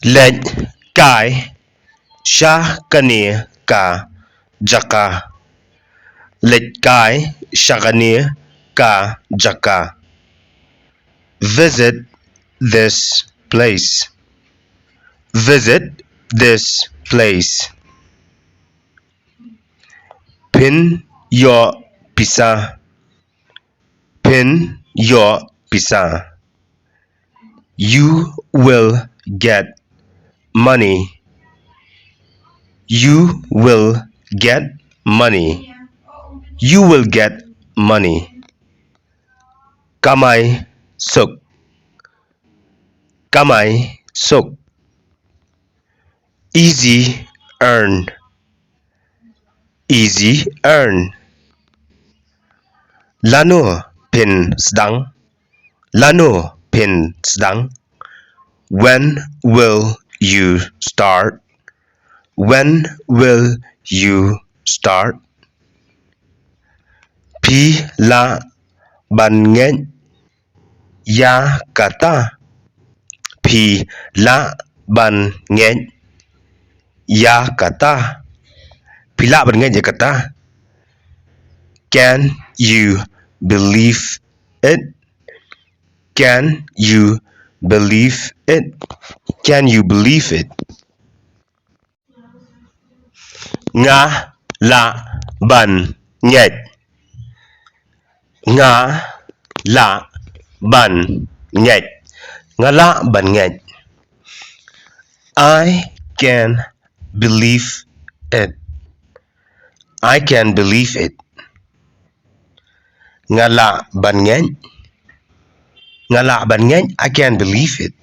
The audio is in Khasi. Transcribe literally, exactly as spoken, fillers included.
Leit kai sha kane ka jaka. Leit kai sha kane ka jaka. Visit this place. Visit this place. Phin ïoh pisa. Phin ïoh pisa. You will get money. You will get money. You will get money. Kamai suk. Kamai suk. Easy earn. Easy earn. Lano phin sdang. Lano phin sdang. When will you start? When will you start? Phi lah ban ngeit ïa kata. Phi lah ban ngeit ïa kata. Phi lah ban ngeit ïa kata. Can you believe it? Can you believe it? Can you believe it? Nga lah ban ngeit. Nga lah ban ngeit. Nga lah ban ngeit. I can believe it. I can believe it. Nga lah ban ngeit. Nga lah ban ngeit. I can believe it.